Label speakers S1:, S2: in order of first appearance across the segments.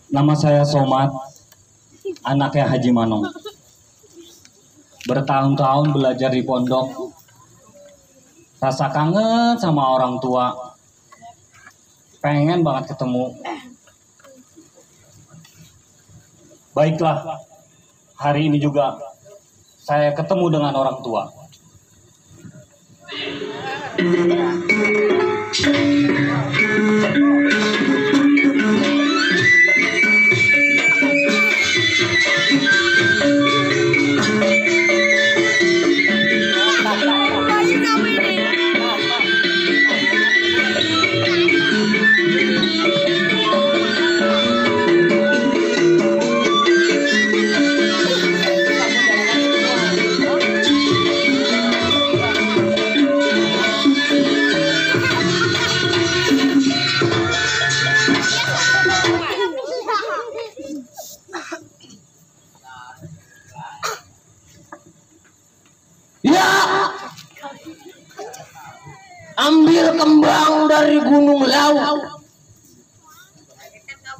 S1: Nama saya Somad, anaknya Haji Manong. Bertahun-tahun belajar di pondok, rasa kangen sama orang tua, pengen banget ketemu. Baiklah, hari ini juga saya ketemu dengan orang tua.
S2: Ambil kembang dari gunung laut,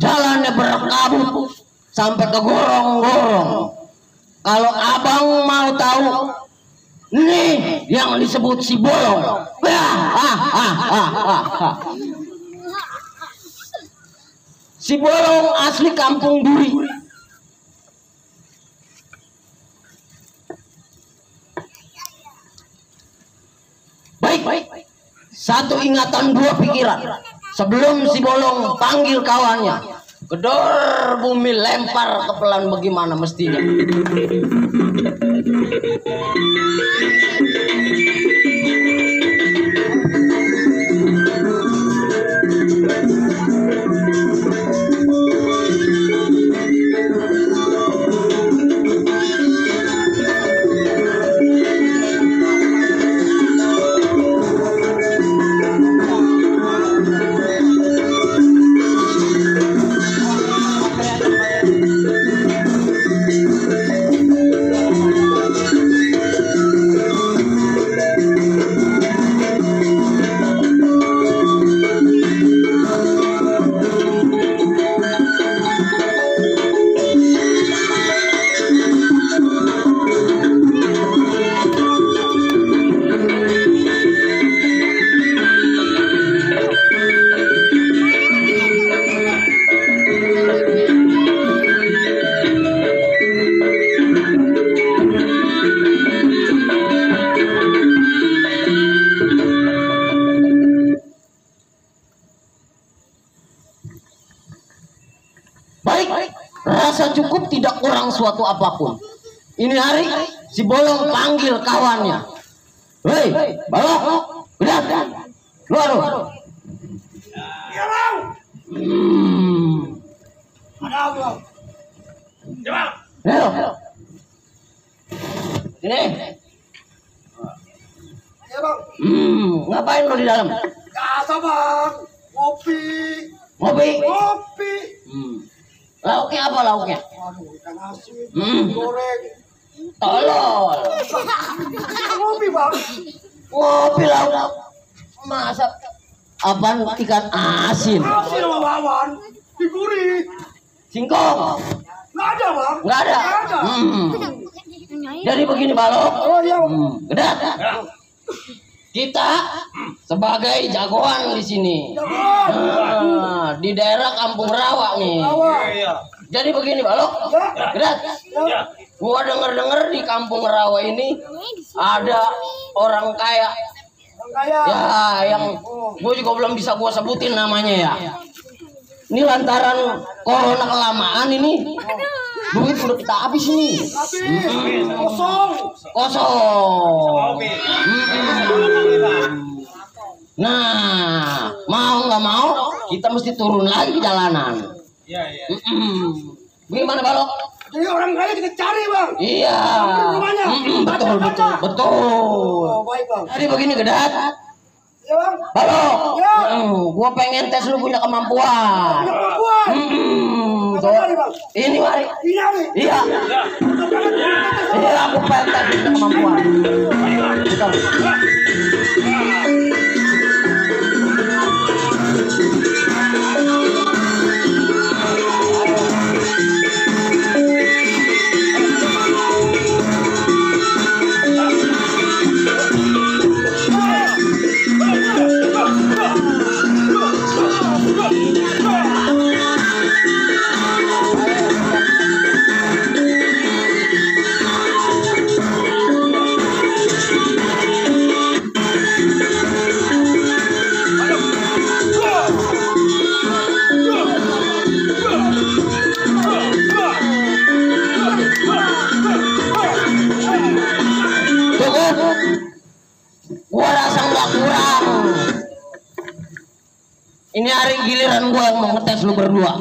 S2: jalannya berkabut sampai ke gorong-gorong. Kalau abang mau tahu, nih yang disebut si bolong. Si bolong asli kampung Duri. Baik. Satu ingatan dua pikiran. Sebelum si bolong panggil kawannya, gedor bumi lempar ke pelan bagaimana mestinya. Rasa cukup tidak kurang suatu apapun. Ini hari si bolong panggil kawannya. Hei, balok, udah, keluar.
S3: Iya bang. Ada apa? Coba.
S2: Ayo. Ini.
S3: Iya bang.
S2: Ngapain lo di dalam?
S3: Kata bang, ngopi.
S2: Ngopi. Lauknya apa lauknya?
S3: Waduh, ikan asin, goreng.
S2: Tolol.
S3: Ngopi bang.
S2: Ngopi lauk. Masak apaan ikan asin?
S3: Asin sama bawang, digurih.
S2: Singkong.
S3: Nggak ada bang.
S2: Nggak ada. Jadi begini balok.
S3: Oh iya.
S2: Gedat. Kita sebagai jagoan di sini.
S3: Jagoan.
S2: Nah, di daerah Kampung Rawa nih. Jadi begini balok. Gedat. Gua denger di Kampung Rawa ini ada orang kaya.
S3: Kaya.
S2: Ya, yang gua juga belum bisa gua sebutin namanya ya. Ini lantaran corona kelamaan ini. Duit udah kita habis nih.
S3: Habis. Kosong.
S2: Kosong. Nah, mau nggak mau kita mesti turun lagi di jalanan. Gimana balok?
S3: Jadi orang kaya kita cari bang.
S2: Iya.
S3: Rumahnya.
S2: Betul.
S3: Oh baik bang.
S2: Jadi begini Gedat.
S3: Ya bang.
S2: Balok.
S3: Ya.
S2: Gua pengen tes lu punya kemampuan.
S3: Perempuan.
S2: Tuh. Ini mari.
S3: Ini hari.
S2: Iya. Iya, aku pengen tes punya kemampuan. Betul. Gua rasa nggak kurang. Ini hari giliran gua yang mau ngetes lu berdua.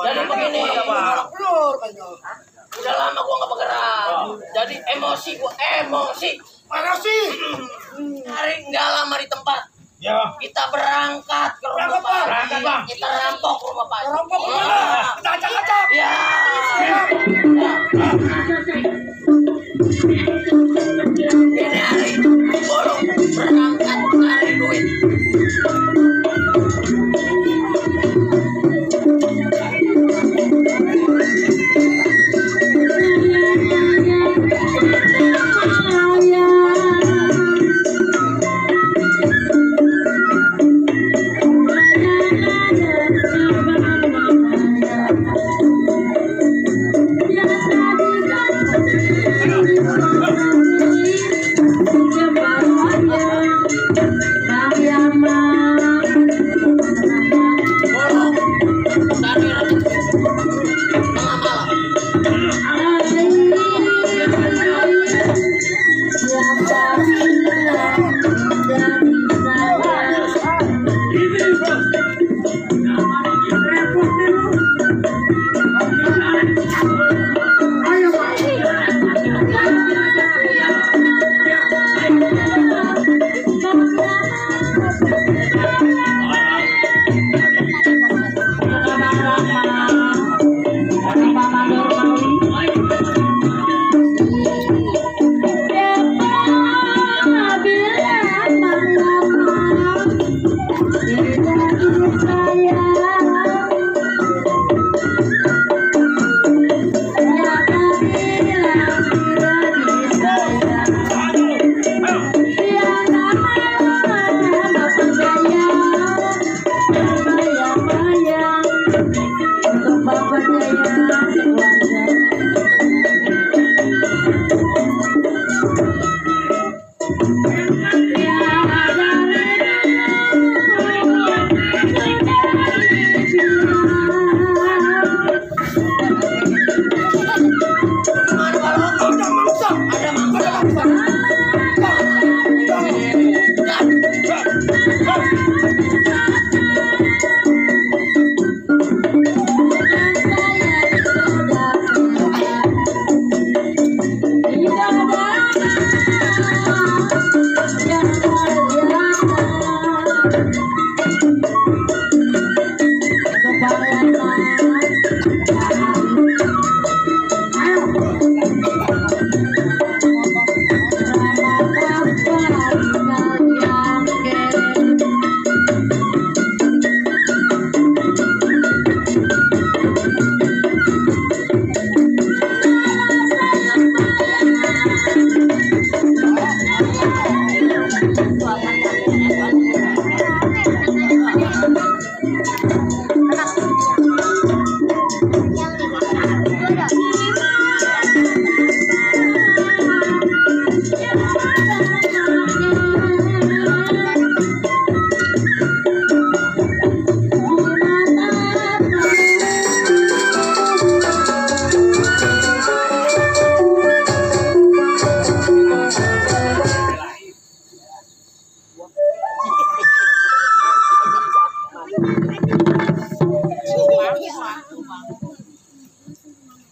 S2: Jadi begini, udah lama gua nggak bergerak. Jadi emosi gua
S3: Mana sih?
S2: Hari nggak lama di tempat.
S4: Ya, Bang.
S2: Kita berangkat ke rumah
S3: Berangkat, Bang.
S4: Berangkat, Bang.
S2: Kita rampok rumah Pak.
S3: Rampok kemana? Kita acak-acak.
S2: Ya. Ini hari bolong berangkat cari duit.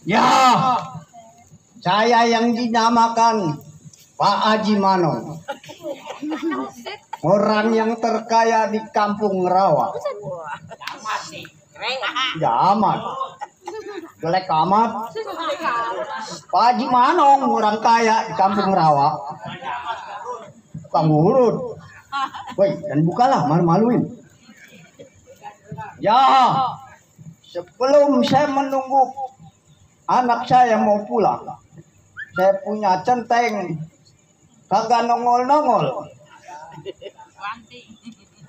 S4: Ya, saya yang dinamakan Pak Haji Manong. Orang yang terkaya di Kampung Rawa. Ya amat. Jelek amat. Pak Haji Manong orang kaya di Kampung Rawa. Kamu urut. Woi, dan bukalah, malu-maluin. Ya, sebelum saya menunggu anak saya mau pulang, saya punya centeng kagak nongol-nongol.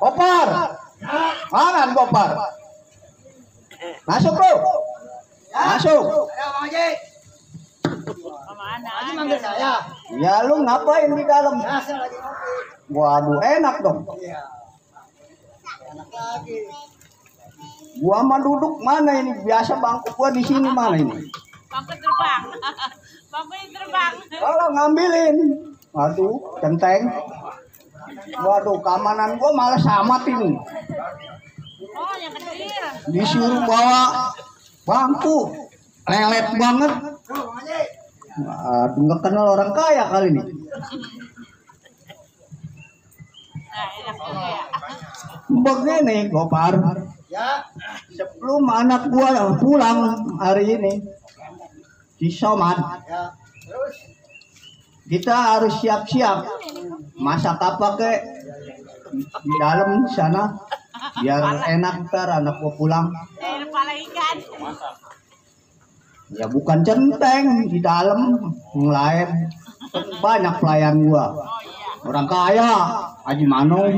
S4: Kopar, mana kopar? Masuk bro, masuk.
S3: Haji manggil saya.
S4: Ya lu ngapain di dalam?
S3: Biasa lagi ngopi.
S4: Waduh enak dong.
S3: Iya. Enak lagi.
S4: Gua mah duduk mana ini? Biasa bangku gua di sini mana ini?
S5: Bangku terbang. Bangku yang terbang.
S4: Kalau ngambilin, waduh centeng. Waduh keamanan gua malah samat ini.
S5: Oh, yang kecil.
S4: Disuruh bawa bangku, lelet banget. Aduh nggak kenal orang kaya kali ini.
S5: Nah, enak juga ya.
S4: Begini Gopar,
S3: Ya.
S4: sebelum anak gua pulang hari ini di Somad,
S3: Ya. Terus.
S4: kita harus siap-siap masak apa ke di dalam sana biar enak ntar anak gua pulang.
S5: Air kepala ikan.
S4: Ya bukan centeng di dalam ngelain, banyak pelayan gua
S5: Oh iya.
S4: orang kaya Haji Manong.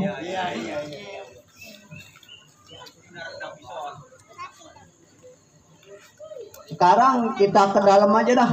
S4: Sekarang kita ke dalam aja dah.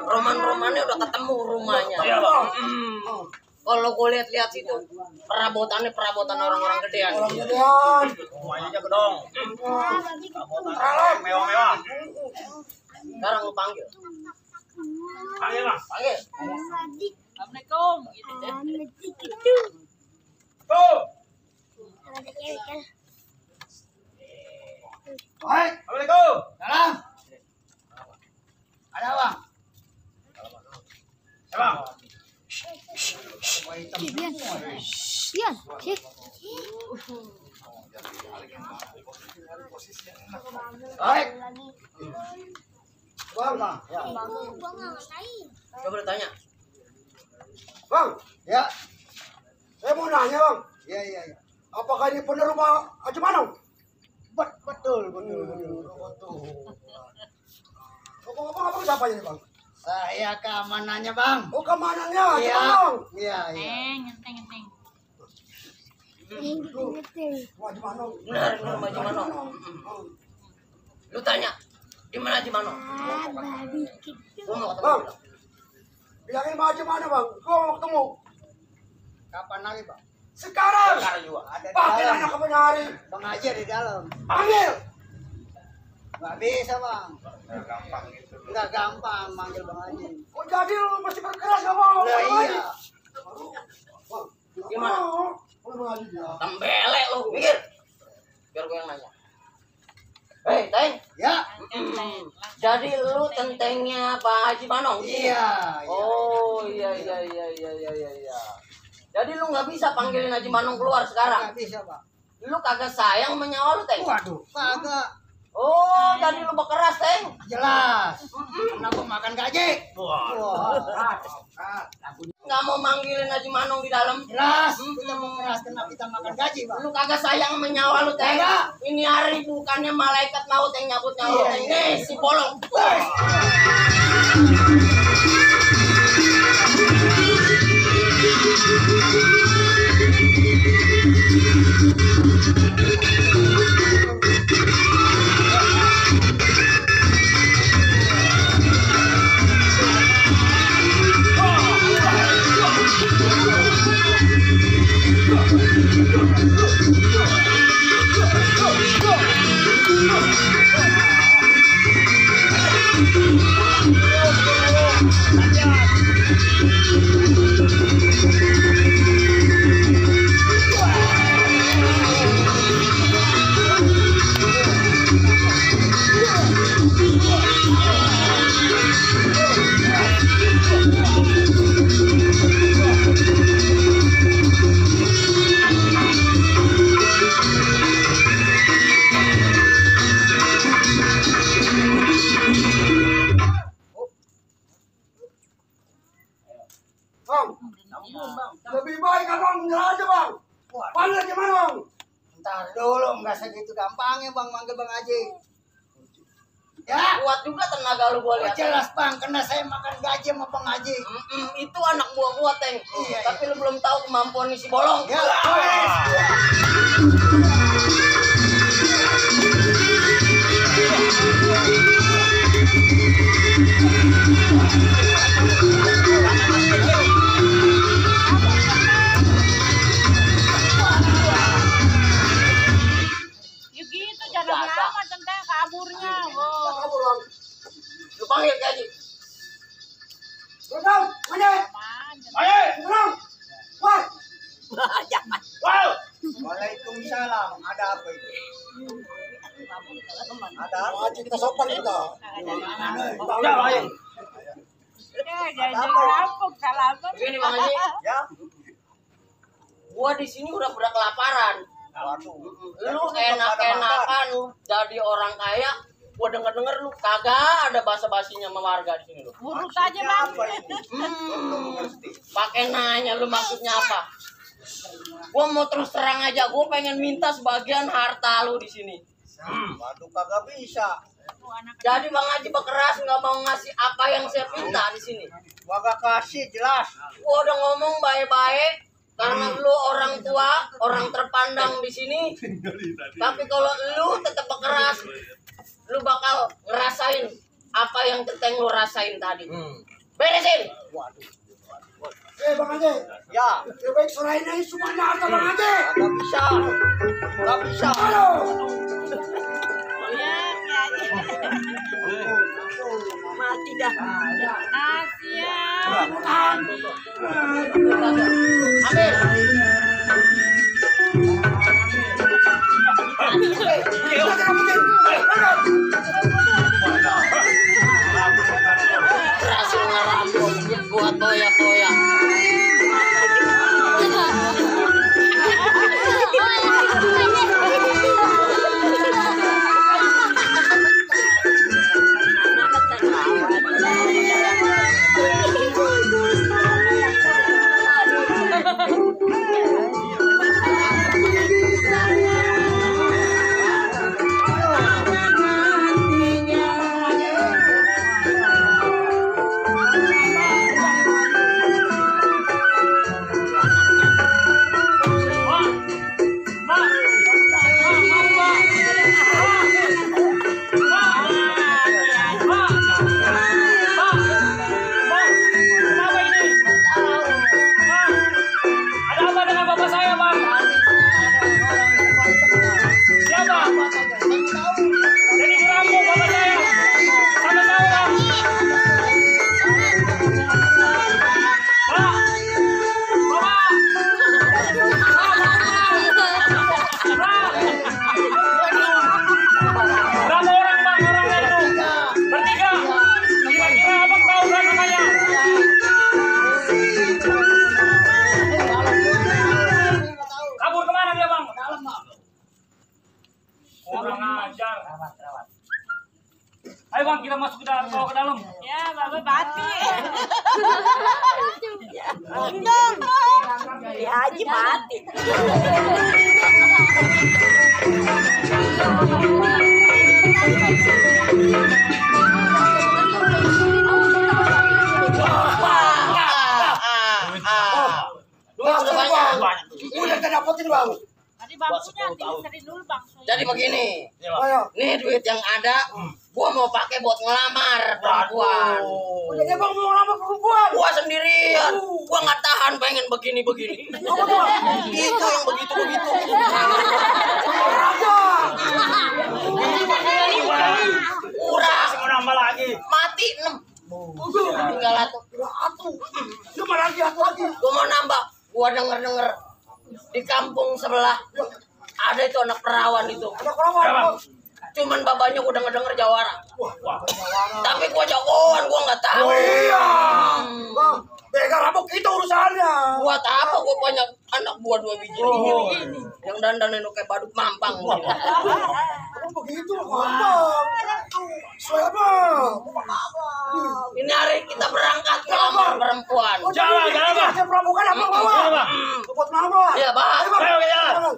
S2: Roman-romannya udah ketemu rumahnya. Kalau gue lihat-lihat situ, perabotan orang-orang gedean.
S3: Orang gedean.
S6: Rumahnya aja gedong. Perabotan mewah-mewah.
S2: Sekarang lu panggil. Panggil bang, panggil.
S5: Assalamualaikum. Gitu deh.
S2: Tuh.
S3: Baik.
S2: Assalamualaikum.
S3: Salam. Ada bang.
S2: Ya bang.
S3: Baik. Bang, bang. Ya.
S2: Coba ditanya.
S3: Bang, ya. Saya mau nanya bang. Iya, iya, iya. Apakah ini benar rumah Haji Manong? Betul. Ngomong-ngomong siapa ini bang? Saya keamanannya bang. Oh keamanannya Haji Manong? Iya, iya.
S5: Ngenteng.
S3: Haji Manong.
S2: Benar, rumah Haji Manong. Lu tanya, di mana Haji Manong? Gua mau ketemu.
S3: Bang, bilangin sama Haji Manong bang. Gua mau ketemu. Kapan lagi bang? Sekarang.
S2: Sekarang juga.
S3: Ada di panggil
S2: dalam.
S3: anak kapan hari?
S6: Bang Haji di dalam.
S3: Panggil.
S6: Nggak bisa bang. Nggak gampang manggil Bang Haji.
S3: Kok jadi lu masih berkeras gak mau?
S6: Nah, iya.
S3: Bang,
S2: Gimana?
S3: Bang Haji dia.
S2: Tembele lu, mikir. Biar gue yang nanya. Hei, Teng.
S3: Ya.
S2: Jadi lu tentengnya Pak Haji Manong?
S3: Iya.
S2: Oh, iya. Jadi lu nggak bisa panggilin Haji Manong keluar sekarang?
S6: Nggak bisa bang.
S2: Lu kagak sayang sama nyawa lu, Teng?
S3: Waduh.
S6: Kagak.
S2: Oh, jadi lu berkeras, Teng?
S6: Jelas. Karena gua makan gaji. Wah.
S2: Nggak mau manggilin Haji Manong di dalam?
S6: Jelas. Kita mau keras karena kita makan gaji bang.
S2: Lu kagak sayang sama nyawa lu, Teng?
S6: Kagak.
S2: Ini hari bukannya malaikat maut yang nyabut nyawa lu,
S6: Iya,
S2: Teng.
S6: iya.
S2: Nih, si bolong.
S3: Bang, lebih baik abang nyerah aja bang. Panggil Haji Manong.
S6: Ntar dulu nggak segitu gampangnya bang manggil Bang Haji. Ya.
S2: Kuat juga tenaga lu gua
S6: Oh,
S2: lihat.
S6: jelas bang, karena saya makan gaji sama Bang Haji.
S2: Itu anak buah gua, Teng.
S6: Iya,
S2: Tapi lu belum tahu kemampuan si bolong.
S6: Ya.
S5: Ya gitu, jangan lama tentang kaburnya. Wow.
S3: Kabur bang.
S2: Lu panggil ke Haji.
S3: Bang, Haji.
S2: Ayo.
S3: Manong. Wah.
S2: Wow.
S6: Waalaikumsalam. Ada apa itu? Ada apa?
S3: Haji kita sopan kita.
S2: Ya, ayo.
S5: Jadi rampok salaman.
S2: Begini Bang Haji.
S6: Ya.
S2: Gua di sini udah kelaparan.
S6: Waduh.
S2: Lu enak-enakan jadi orang kaya. Gua denger-denger lu kagak ada basa-basinya sama warga di sini lu.
S5: Urut aja bang.
S2: Pakai nanya lu maksudnya apa? Gua mau terus terang aja, gua pengen minta sebagian harta lu di sini.
S6: Waduh kagak bisa.
S2: Jadi Bang Haji berkeras nggak mau ngasih apa yang saya minta di sini.
S6: Kagak kasih jelas.
S2: Gua udah ngomong baik-baik karena lu orang tua, orang terpandang di sini. Tapi kalau lu tetap berkeras, lu bakal ngerasain apa yang Teteng lu rasain tadi. Beresin.
S3: Bang Haji.
S6: Ya.
S3: Lebih baik serahin aja semuanya harta Bang Haji.
S6: Kagak bisa. Kagak bisa.
S3: Aduh.
S5: Ya,
S2: Mati dah.
S5: Asia.
S2: Berhasil ngerambut buat toya-toya.
S1: Ayo bang, kita masuk ke dalam, bawa ke dalam.
S5: Ya, Bapak mati.
S2: Untung. Ya Haji mati. Duit sudah banyak.
S3: Udah kita dapetin bang.
S5: Tadi bangkunya diserin dulu bang.
S2: Jadi begini,
S3: Ayo.
S2: nih duit yang ada, gua mau pakai buat ngelamar perempuan.
S3: Udah dia bang mau ngelamar perempuan.
S2: Gua sendirian, gua nggak tahan pengen begini-begini.
S3: Apa tuh bang?
S2: Itu yang begitu-begitu.
S3: Raja.
S2: Kurang,
S1: Mau nambah lagi.
S2: mati 6. Tinggal satu.
S3: Cuma lagi aku lagi.
S2: Gua mau nambah, gua denger-denger di kampung sebelah ada itu anak perawan itu.
S3: Ada perawan.
S2: Cuman babanya gua denger-denger jawara. Tapi gua jagoan, gua nggak tahu.
S3: Oh iya. Bang, pegang rambut kita urusannya.
S2: Buat apa gua banyak anak buah 2 biji begini. Yang dandan kayak badut mampang.
S3: Emang begitu gampang. Siapa?
S2: Ini hari kita berangkat ngelamar perempuan.
S1: Jalan, jalan, Bang.
S3: Saya peramukan apa bawa?
S1: Jalan, Bang.
S3: Buat nama.
S2: Iya, Bang.
S3: Ayo, Bang.
S1: Ayo, jalan.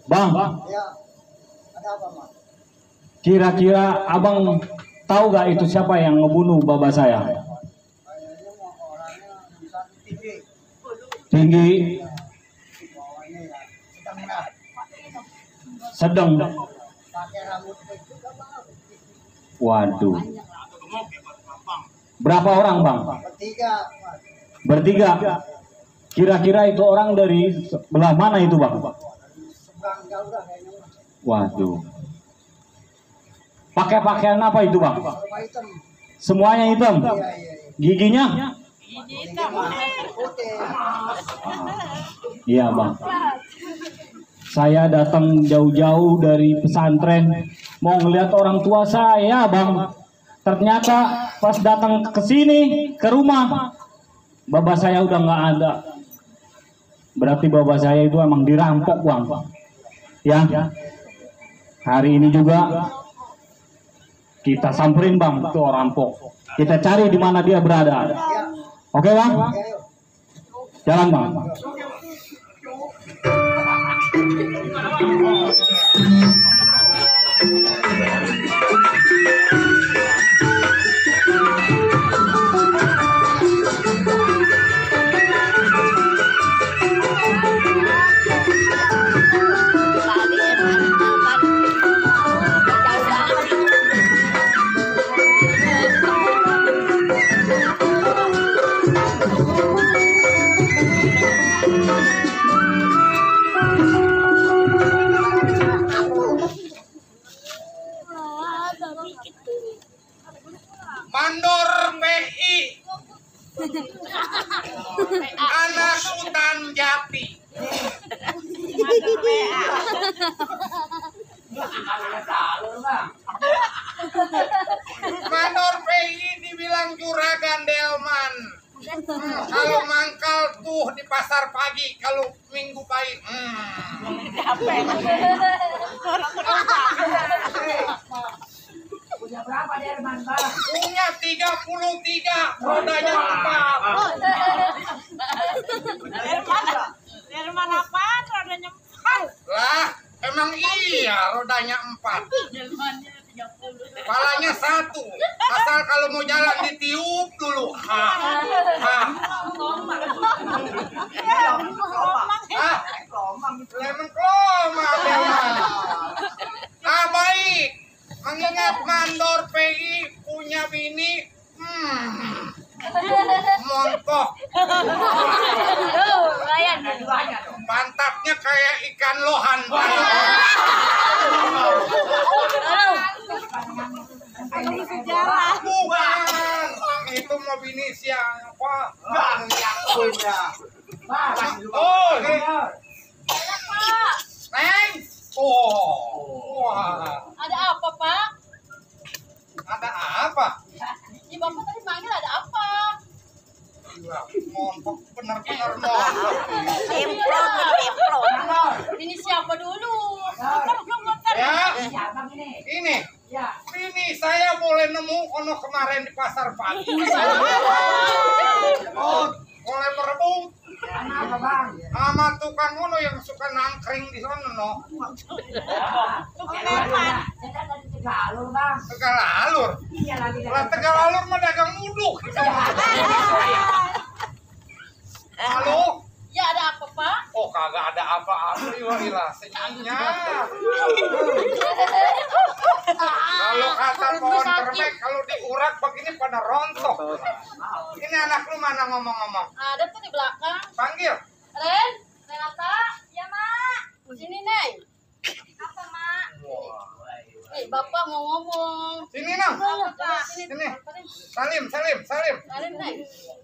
S4: Bang,
S3: Ya. Ada apa, Bang?
S4: kira-kira abang tahu gak itu siapa yang ngebunuh baba saya?
S3: Kayaknya mau orangnya bisa tinggi.
S4: Tinggi,
S3: Bawahnya ya sedang berat.
S4: sedang.
S3: Pakai rambut itu Bang.
S4: Waduh. Berapa orang bang?
S3: Bertiga, Mas.
S4: Bertiga. Kira-kira itu orang dari sebelah mana itu bang?
S3: Seberang jauh dah kayaknya, Mas.
S4: Waduh. Pakai pakaian apa itu bang?
S3: Serba hitam.
S4: Semuanya hitam.
S3: Iya, iya, iya.
S4: Giginya?
S5: Gigi hitam.
S3: Putih.
S4: Iya bang. Saya datang jauh-jauh dari pesantren mau ngeliat orang tua saya bang. Ternyata pas datang ke sini ke rumah, baba saya udah nggak ada. Berarti baba saya itu emang dirampok bang. Ya. Hari ini juga Kita samperin bang tuh orang rampok. Kita cari di mana dia berada. Oke bang? Jalan bang.
S6: Mandor PI anak hutan Jati. Mandor PI dibilang juragan delman. Kalau mangkal tuh di pasar pagi, kalau minggu pagi
S7: Punya berapa Derman, Bang?
S6: punya 33, rodanya 4.
S5: Derman apaan? Rodanya 4.
S6: Lah, emang iya rodanya 4.
S5: Dermannya 30.
S6: Palanya 1. Asal kalau mau jalan ditiup dulu. Lemon kloma. Baik. Mengingat mandor PI punya bini montok. Pantatnya kayak ikan lohan. Bukan. Itu mau bini siapa? Oh, Neng. Oh. Wah.
S5: Ada apa, Pak?
S6: Ada apa?
S5: Ya, Bapak tadi manggil ada apa?
S6: Montok bener-bener montok.
S5: Ini siapa dulu?
S6: Ya,
S7: Siapa ini?
S6: ini.
S7: Ya.
S6: Ini saya boleh nemu ono kemarin di pasar pagi. Oh, boleh berebut.
S7: Apa, Bang?
S6: Sama tukang ono yang suka nangkring di sana no.
S7: Saya dari Tegalur, Bang.
S6: Tegalalur.
S7: Iya lagi
S6: Lah Tegalalur mah dagang muduk. Halo?
S5: Ya, ada apa, Pak?
S6: Oh, kagak ada apa-apa. Ilah, senyumnya. Kalau kata pohon termek, kalau diurak begini pada rontok. Ini anak lu mana ngomong-ngomong?
S5: Ada tuh di belakang.
S6: Panggil.
S5: Ren, Renata. Ya, Mak. Sini, Neng. Apa, Mak? Bapak mau ngomong.
S6: Sini, Nang.
S5: Apa, Pak?
S6: Sini. Salim.
S5: Salim, Neng.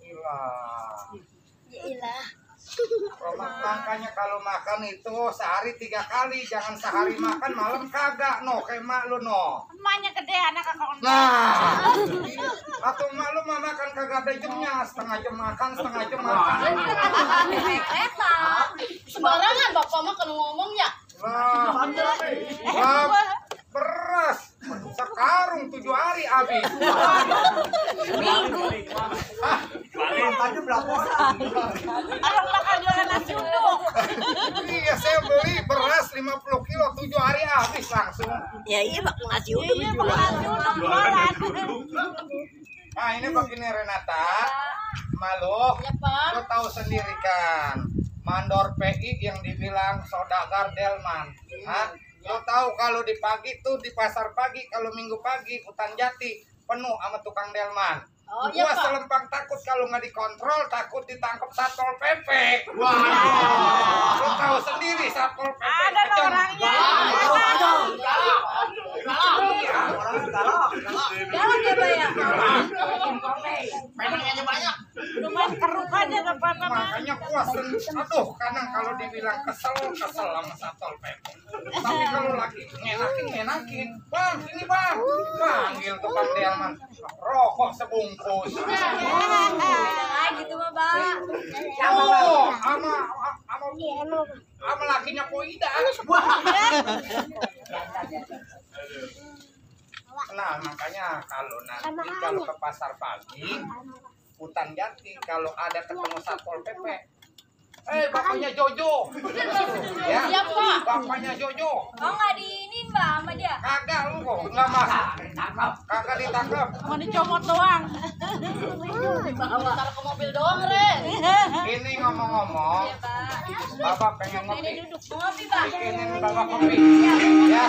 S6: Ilah.
S5: Ya, ilah.
S6: Makanya kalau makan itu sehari 3 kali, jangan sehari makan malam kagak no, kayak mak lu no.
S5: Emaknya gede, anak kakak.
S6: Nah, atau mak lu mah makan kagak ada jamnya, setengah jam makan, setengah jam makan.
S5: Sembarangan Bapak mah kalau ngomong ya.
S6: Lah, beras sekarung 7 hari habis.
S5: Orang bakal jualan nasi uduk.
S6: Iya, saya beli beras 50 kilo 7 hari habis langsung.
S2: Ya iya bak nasi uduk
S5: Iya,
S2: jual.
S5: bakal uduk jualan.
S6: Nah, ini begini Renata, malu.
S5: Ya, Pak.
S6: Lo tahu sendiri kan, mandor PI yang dibilang saudagar delman. Hah? Lo tahu kalau di pagi tuh di pasar pagi, kalau minggu pagi hutan Jati penuh sama tukang delman.
S5: Oh, iya,
S6: Gua
S5: Pak.
S6: selempang takut kalau nggak dikontrol, takut ditangkap satpol PP. Wah, lo tahu sendiri satpol PP.
S5: Ada
S6: kejam.
S5: orangnya. Galak ya, Pak ya?
S6: Pedangnya banyak.
S5: Lumayan keruk aja Bapak mah.
S6: Makanya gua aduh, kadang kalau dibilang kesel sama satpol PP. Tapi kalau lagi ngenakin, bang, sini bang, panggil tukang delman, rokok sebungkus.
S5: Ah, gitu mah, Pak.
S6: Oh, sama lakinya Poida. Nah, makanya kalau nanti kalau ke pasar pagi, hutan jati, kalau ada ketemu Satpol PP, bapaknya Jojo. Ya,
S5: Siapa?
S6: bapaknya Jojo.
S5: Oh nggak diinin mbak sama dia?
S6: Kagak lu kok, nggak masuk. Kagak ditangkap.
S5: Mau dicomot doang.
S2: Taruh ke mobil doang, Ren.
S6: Ini ngomong-ngomong, Bapak pengen ngopi.
S5: Duduk ngopi bang.
S6: Bikinin Bapak kopi. Ya.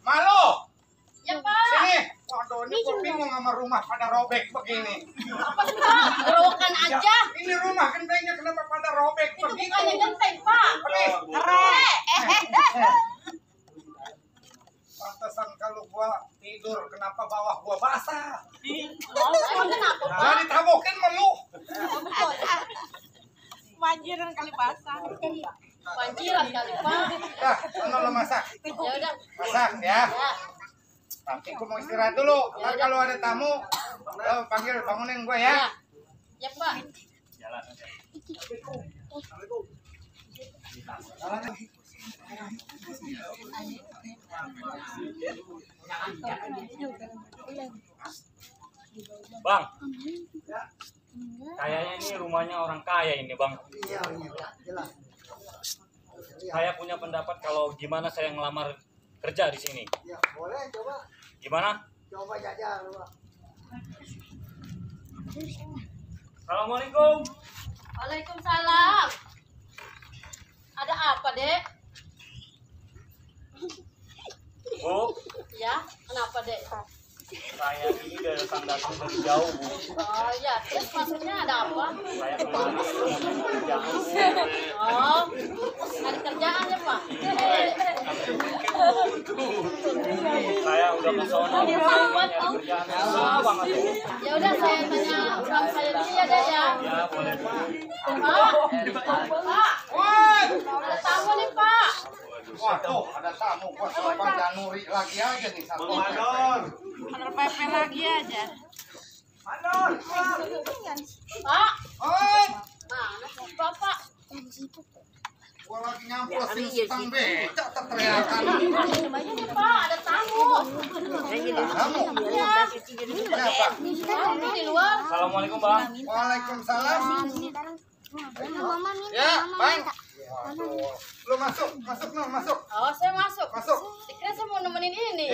S6: Malu.
S5: Ya pak.
S6: Sini. Waduh, ini kok bingung sama rumah pada robek begini.
S5: Apa sih pak? Gerowokan aja.
S6: Ini rumah gentengnya kenapa pada robek
S5: Itu
S6: begitu?
S5: bukannya genteng pak.
S6: Please.
S5: Keren.
S6: Pantesan kalau gua tidur kenapa bawah gua basah?
S5: Oh kenapa pak?
S6: Nah, ditabokin melu.
S5: Banjiran kali basah.
S2: Banjiran kali, Pak.
S6: Dah, sono lo masak.
S2: Ya udah.
S6: Masak ya.
S2: Ya.
S6: Nanti gua mau istirahat dulu. Ntar kalau ada tamu, lo panggil bangunin gua ya.
S2: Ya, Pak.
S1: Bang, kayaknya ini rumahnya orang kaya ini bang.
S3: Iya, jelas.
S1: Saya punya pendapat kalau gimana saya ngelamar kerja di sini.
S3: Ya, boleh coba.
S1: Gimana?
S3: Coba jajar, Pak.
S1: Assalamualaikum.
S2: Waalaikumsalam. Ada apa, Dek?
S1: Bu,
S2: Ya, kenapa, Dek?
S1: saya ini datang dari jauh bu.
S2: Oh, ya. Terus maksudnya ada apa?
S1: Saya kemarin kerjaan.
S2: Oh, ada kerjaan ya, Pak?
S1: Saya udah ke sono. Kerjaan susah banget bu.
S2: Ya udah, saya tanya orang saya dulu ya, Dek ya.
S1: Ya boleh bu.
S2: Pak,
S6: Woi,
S2: ada tamu nih, Pak.
S6: waduh, ada tamu. Gua suruh Januri lagi aja nih satu.
S5: Bener pepe lagi aja.
S2: Pak,
S6: Oi,
S2: mana sih Bapak?
S6: gua lagi nyamprosin stang beca teriakan.
S2: Ini Pak, ada tamu.
S6: Kamu?
S2: Ya,
S6: Siapa?
S2: tamu di luar.
S1: Assalamualaikum bang.
S6: Waalaikumsalam. Ya, Bang. Waduh. Lu masuk, masuk.
S2: Oh, saya masuk.
S6: Masuk.
S2: Dikira saya mau nemenin ini.